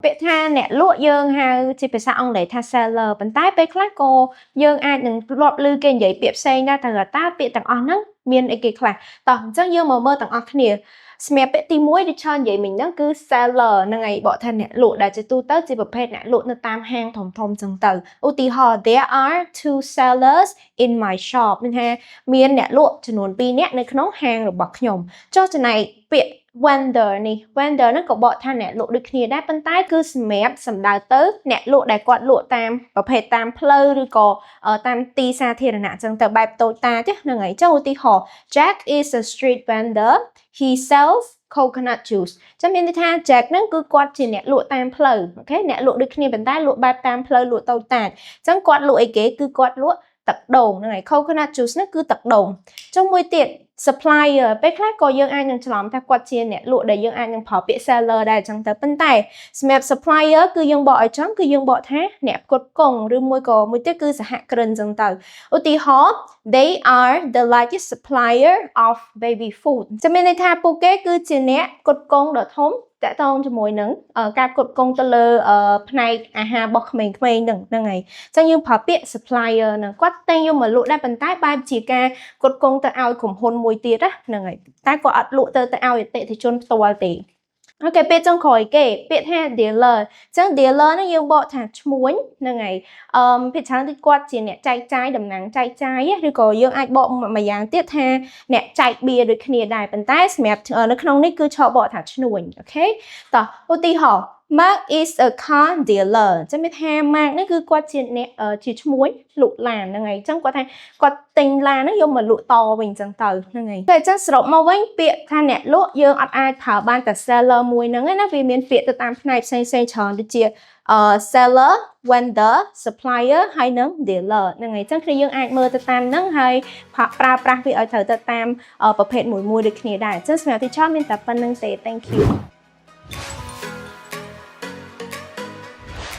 ពាក្យថាអ្នកលក់យើងហៅជាភាសាអង់គ្លេសថា seller ប៉ុន្តែពេលខ្លះក៏យើងអាចនឹងធ្លាប់ឮគេនិយាយពាក្យផ្សេងដែរតើតើពាក្យទាំងអស់ហ្នឹងមានអីគេខ្លះតោះអញ្ចឹងយើងមកមើលទាំងអស់គ្នាសម្រាប់ពាក្យទី1ដែលឆើនិយាយមិញហ្នឹងគឺ seller ហ្នឹងឯងបកថាអ្នកលក់ដែលជាទូទៅជាប្រភេទអ្នកលក់នៅតាមហាងធំធំចឹងទៅឧទាហរណ៍ There are two sellers in my shop មានថាមានអ្នកលក់ចំនួន2នាក់នៅក្នុងហាងរបស់ខ្ញុំចុះចំណែកពាក្យ vendor នេះ vendor ហ្នឹងក៏បកថាអ្នកលក់ដូចគ្នាដែរប៉ុន្តែគឺសម្រាប់សំដៅទៅអ្នកលក់ដែលគាត់លក់តាមប្រភេទតាមផ្លូវឬក៏តាមទីសាធារណៈចឹងទៅបែបតូចតាចហ្នឹងហើយចុះឧទាហរណ៍ Jack is a street vendor. He sells coconut juice. ចាំមានន័យថា Jack ហ្នឹងគឺគាត់ជាអ្នកលក់តាមផ្លូវ okay អ្នកលក់ដូចគ្នាប៉ុន្តែលក់បែបតាមផ្លូវលក់តូចតាចអញ្ចឹងគាត់លក់អីគេគឺគាត់លក់ទឹកដូងហ្នឹងហើយ coconut juice ហ្នឹងគឺទឹកដូងចុះមួយទៀត supplier ពេលខ្លះក៏យើងអាចនឹងច្រឡំថាគាត់ជាអ្នកលក់ដែលយើងអាចនឹងប្រើពាក្យ seller ដែរអញ្ចឹងទៅប៉ុន្តែសម្រាប់ supplier គឺយើងបកឲ្យចំគឺយើងបកថាអ្នកផ្គត់ផ្គង់ឬមួយក៏មួយទៀតគឺសហគ្រិនអញ្ចឹងទៅឧទាហរណ៍ They are the largest supplier of baby food. ចាំមានន័យថាពួកគេគឺជាអ្នកផ្គត់ផ្គង់ដ៏ធំតាក់ទងជាមួយនឹងការផ្គត់ផ្គង់ទៅលើផ្នែកអាហាររបស់ក្មេងៗហ្នឹងហ្នឹងហើយអញ្ចឹងយើងប្រើពាក្យ supplier ហ្នឹងគាត់តែងយកមកលក់ដែរប៉ុន្តែបែបជាការផ្គត់ផ្គង់ទៅឲ្យក្រុមហ៊ុនមួយទៀតណាហ្នឹងហើយតែគាត់អត់លក់ទៅទៅឲ្យអតិថិជនផ្ទាល់ទេ okay ពាក្យចុងក្រោយគេពាក្យថា dealer អញ្ចឹង dealer ហ្នឹងយើងបកថាឈ្មួញហ្នឹងហើយអឺភាគច្រើនគឺគាត់ជាអ្នកចែកចាយតំណាងចែកចាយឬក៏យើងអាចបកម្យ៉ាងទៀតថាអ្នកចែកបៀដូចគ្នាដែរប៉ុន្តែសម្រាប់នៅក្នុងនេះគឺឆបកថាឈ្នួញ okay តោះឧទាហរណ៍ Mark is a car dealer. ចាំមានថា Mark នេះគឺគាត់ជាអ្នកជាឈ្មួញលក់ឡានហ្នឹងហើយអញ្ចឹងគាត់ថាគាត់ទិញឡានហ្នឹងយកមកលក់តវិញអញ្ចឹងទៅហ្នឹងហើយតែអញ្ចឹងសរុបមកវិញពាក្យថាអ្នកលក់យើងអត់អាចប្រើបានតែ seller មួយហ្នឹងឯណាវាមានពាក្យទៅតាមផ្នែកផ្សេងផ្សេងច្រើនដូចជា seller, vendor, supplier ហើយនិង dealer ហ្នឹងហើយអញ្ចឹងគ្នាយើងអាចមើលទៅតាមហ្នឹងហើយប្រើប្រាស់វាឲ្យត្រូវទៅតាមប្រភេទមួយមួយដូចគ្នាដែរអញ្ចឹងសម្រាប់ teacher មានតែប៉ុណ្ណឹងទេ Thank you.